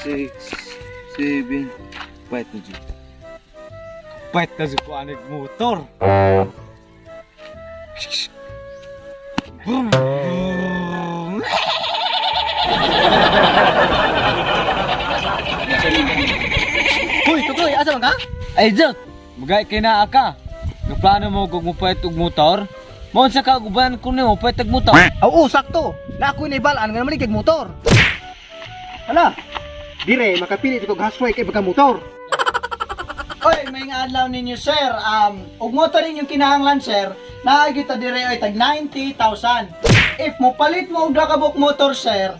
6, 7. Pait na jud. Pait na jud ko anig motor. Brum, brum. Hoy, Tukoy, asa man ka? Ay, Jot! Magay kay naa ka. Gaplano mo kung mupait og motor? Mo sa kauban ko nimo pait og motor. Oo, sakto. Na ako'y naibalaan nga naman kay motor. Hala. Dire makapili ko hasway kay baga motor. Oy, may nga adlaw ninyo, sir. Ug motor ninyong kinahanglan, sir, naa kita dire oy tag 90,000. If mo palit mo og duha ka buok motor, sir,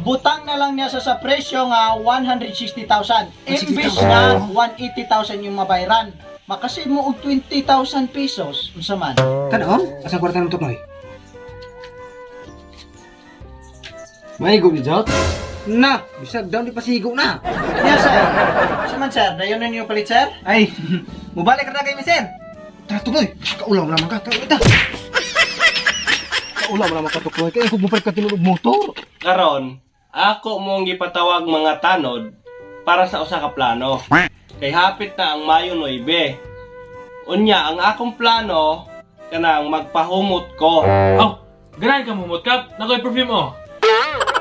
butang na lang niya sa presyo nga 160,000. Imbis na 180,000 yung mabayran. Makasave mo og 20,000 pesos. Unsa man? Tanong, asa kwarta ng Tukoy? Maigo ni Jot? Na, bisag daw di pasigo na. Yes, sir. Unsa man, sir? Dayon na ninyo palit, sir? Ay, mubalik ra na kay mi, sir. Tara, Tukoy. Kaulaw naman ka. Tara, ita. Kaulaw naman ka, Tukoy. Kaya kung mupalit ka tinuod og motor. Karon, ako mong gipatawag mga tanod para sa usa ka plano. Kay hapit na ang Mayo 9. Unya, ang akong plano kanang magpahumot ko. Oh, ganahan ka humot, Kap. Nakoy perfume oh.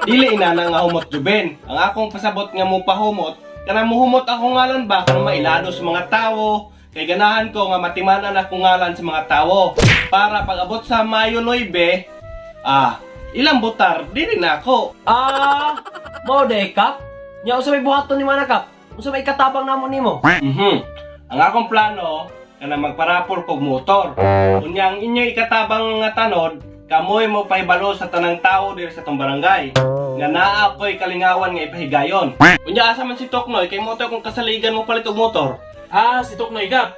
Dili ina na nga humot Juben. Ang akong pasabot nga mo pahumot, kanang muhumot ako ngalan ba kanang mailado sa mga tawo. Kay ganahan ko nga matimanan ako ngalan sa mga tawo para pag abot sa Mayo 9, ilang butar dili na ako. Ah, mao day kap. Nya unsa may buhaton ni mana kap? Unsa may katabang namo nimo? Ang akong plano kanang magparapol kog motor. Unya ang inyo ikatabang nga tanod, kamoy mo pahibalo sa tanang tao diri sa tong barangay. Nga naa ko'y kalingawan nga ipahigayon. Unya asa man si Toknoy kay motor kung kasaligan mo palit og motor. Ah, si Tuknoy Kap.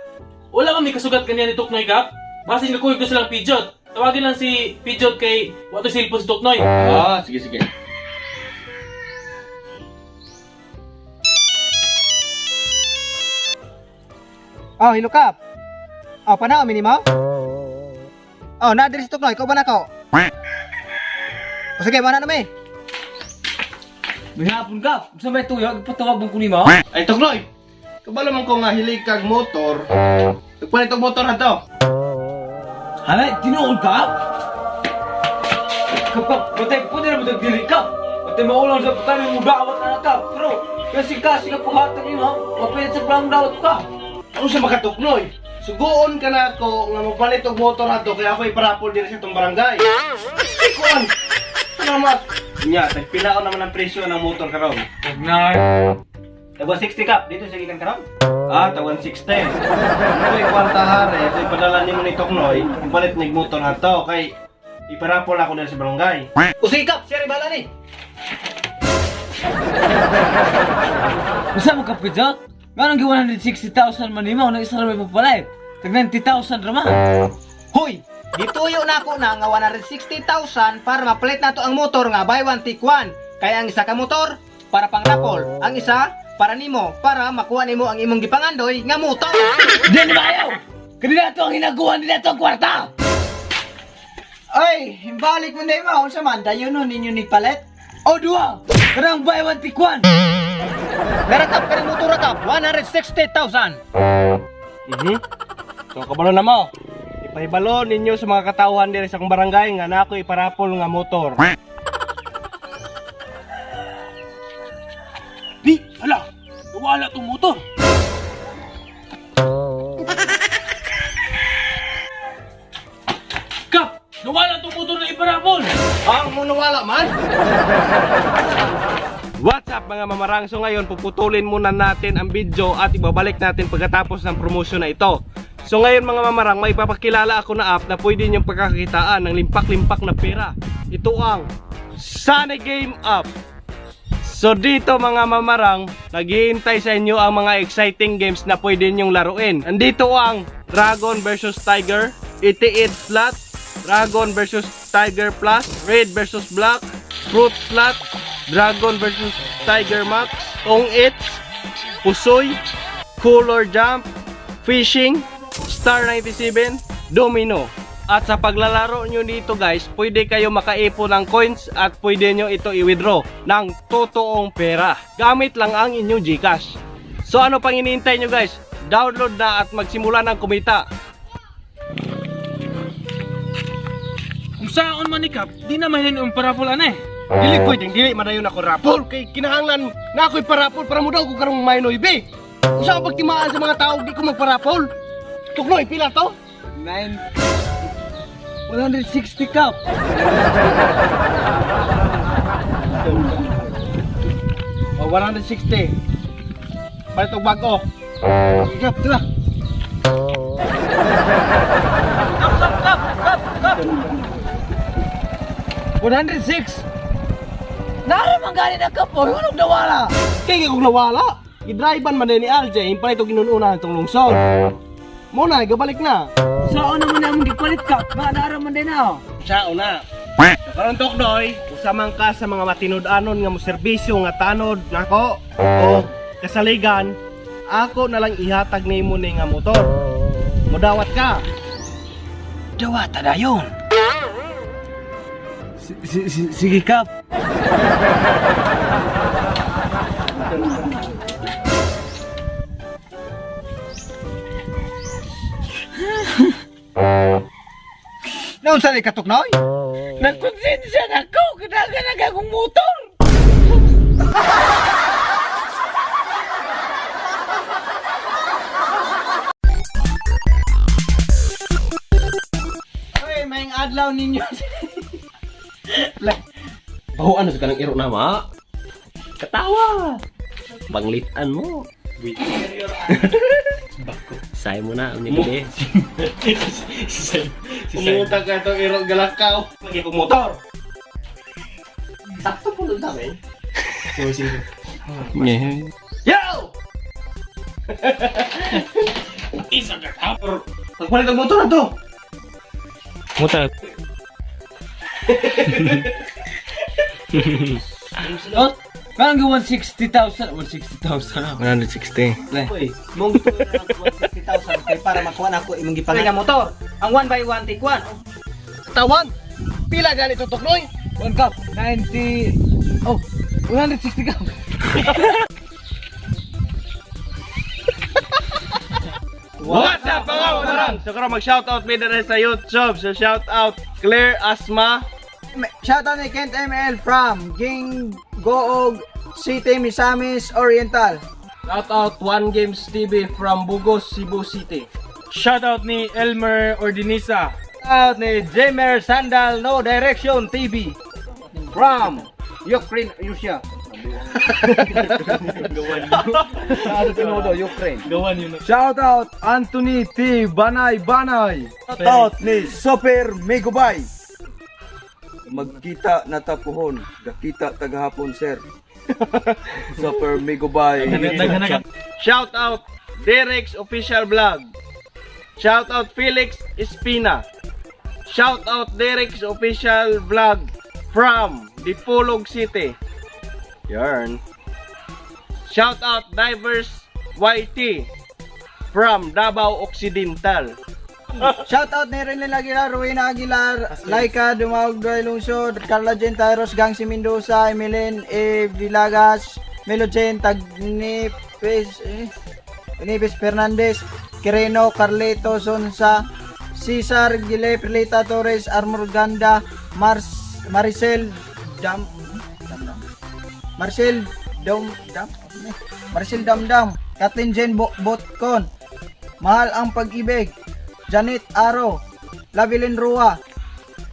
Wala kami kasugat kaniya ni Tuknoy Kap. Basin kakuy ko silang pijot. Tawagin lang si Pijot kay wato cellphone si Tuknoy. Ah, sige sige. Oh, hello Kap. Oh, panao minimo? Oh, na diri si Tuknoy, ikaw ba na ko? O sige, mana na mi. May hapon ka. Unsa may tuyo gipatawag mo ko nimo? Ay Toknoy, kabalo man ko nga hilig kag motor. Nagpalit og motor ato. Hanay, tinuod ka? Kapag patay po nila mo dili ka. Patay maulang sa patay mo dawat na ka. Pero kasi ka sila panghatag nimo, mapilit sa planong dawat ka. Ano sa makatuknoy? Sugoon ka na ako nga mopalit og motor ato kaya ako iparapol diri sa tong barangay. Ay, kuan. Salamat. Nya, tagpilao naman ang presyo ng motor karon. Tagnay. Tag 160 Kap, dito sa gikan karon. Ah, tag 160. Ano kwarta hare, so ipadala nimo ni Toknoy, palit nig motor ato kay iparapol ako diri sa barangay. O sige Kap, siya bala ni. Unsa mo ka pijot? Nganong gi 160,000 man nimo nang isa ra may papalit? Tag 90,000 ra man. Hoy, gituyo na ako na nga 160,000 para mapalit nato ang motor nga buy one take one. Kaya ang isa ka motor para pang rapol, ang isa para nimo para makuha nimo ang imong gipangandoy nga motor. Di na maayo! Kanina to ang hinaguan, nila to ang kwarta! Oy, balik mo na mo. Unsa man? Dayon nun ninyo ni palit? O duha! Kanang buy one take one! Meron Kap, kanang motor ra, Kap, 160,000. So kabalo na mo. Ipahibalo ninyo sa mga katawhan diri sa akong barangay nga na ako iparapol nga motor. Di, hala. Wala tong motor. Kap, nawala tong motor na iparapol. Ang mo nawala man. What's up mga mamarang? So ngayon puputulin muna natin ang video at ibabalik natin pagkatapos ng promotion na ito. So ngayon mga mamarang, may ipapakilala ako na app na pwede niyong pagkakitaan ng limpak-limpak na pera. Ito ang Sunny Game App. So dito mga mamarang, naghihintay sa inyo ang mga exciting games na pwede ninyong laruin. Andito ang Dragon vs Tiger, 88 Slot, Dragon vs Tiger Plus, Red vs Black, Fruit Slot, Dragon vs Tiger Max, Tong Its, Pusoy, Color Jump, Fishing, Star 97, Domino, At sa paglalaro nyo dito guys, pwede kayo makaipon ng coins at pwede nyo ito i-withdraw ng totoong pera. Gamit lang ang inyong GCash. So ano pang iniintay nyo guys? Download na at magsimula ng kumita. Kung saan man ni Kap, di na mahinin ang parapol ane. Dili pwedeng dili madayon ako rapol kay kinahanglan na ako'y parapol para mo daw ko karong may noybe. Usa ang pagtimaan sa mga tao di ko magparapol. Tuknoy pila to? 9 160 kap. O 160. Palit og bag-o. Kap, tara. Kap, kap, kap, kap. 106. Nara man gani na kap, oh, hulog nawala. Kay kog nawala. Gidrivean man din ni RJ, palit og ginununan itong lungsod. Mo na gabalik na. Saan naman na among gipalit kap? Ba nara man din na. oh. Siya una. Karon Toknoy, usaman ka sa mga matinud-anon nga moserbisyo nga tanod nako o kasaligan, ako na lang ihatag nimo ni nga motor. Mudawat ka. Dawata na yun. Sige kap. Naunsa ni katuknoy? Nagkonsensya na ako, kinaganag akong motor. Oy, may adlaw ninyo. Bahuan na sa kanang iro na ma. Katawa. Banglitan mo. Say mo na, ang nigde. Si Umutang ka itong iro galakaw. Lagi kong motor. Sakto po nun namin. Yo! Pagpalit ang motor na to. Muta. Oh, parang 160,000. 160,000 ah. 160. Uy, mong gusto na lang 160,000 kay para makuha na ako imong gipangalan. Nga motor, ang 1 by 1 take 1. Tawan! Pila ganito Toknoy? 1 cup, 90. Oh, 160 cup. What's up mga mamarang? So karon mag-shoutout mi dere sa YouTube. So shoutout Claire Asma, Shoutout ni Kent ML from Gingoog City, Misamis Oriental. shout out One Games TV from Bugos, Cebu City. Shoutout ni Elmer Ordinisa. Out ni Jamer Sandal No Direction TV from Ukraine, Russia. Ukraine. Gawan yun. Shout out Anthony T. Banay Banay. Shout out ni Super Megubay. Magkita na tapuhon, gakita tagahapon sir. Super Megubay. Shout out Derek's Official Vlog. Shout out Felix Espina. Shout out Derek's Official Vlog from Dipolog City. Yarn. Shout out Divers YT from Davao Occidental. Shoutout ni Renel Aguilar, Rowena Aguilar, Laika Dumaog Doy Lungsod, Carla Jen Tyros, Gangsi Mendoza, Emilene E. Villagas, Melo Jen Tagnipes, Nipes Fernandez, Quirino, Carlito Sonsa, Cesar Gile, Perlita Torres, Armor Ganda, Mars, Maricel Dam, Dam, Dam? Marcel Dom, Dam, Marcel Damdam, Kathleen Jen Botcon, Mahal ang Pag-ibig, Janet Aro, Lavilin Rua,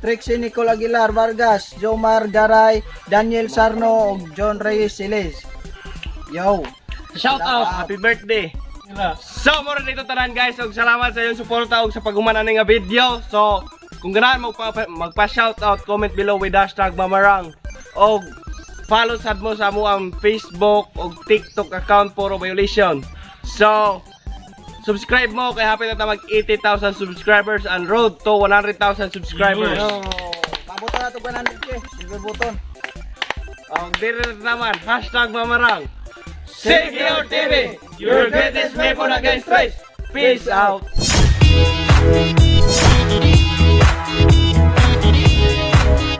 Trixie Nicole Aguilar Vargas, Jomar Garay, Daniel Sarno, ug John Reyes Siles. Yo! Shout out! Happy birthday! So, mura dito tanan guys. Og salamat sa inyong suporta ug sa paghuman ani nga video. So, kung ganahan magpa magpa-shout out, comment below with hashtag mamarang. Og follow sad mo sa amo ang Facebook og TikTok account Puro Violation. So, subscribe mo kay happy na ta mag 80,000 subscribers and road to 100,000 subscribers. Pabuto na ito 100K. Silver button. Og dire na naman, hashtag mamarang. Save your TV, your greatest weapon against race. Peace out.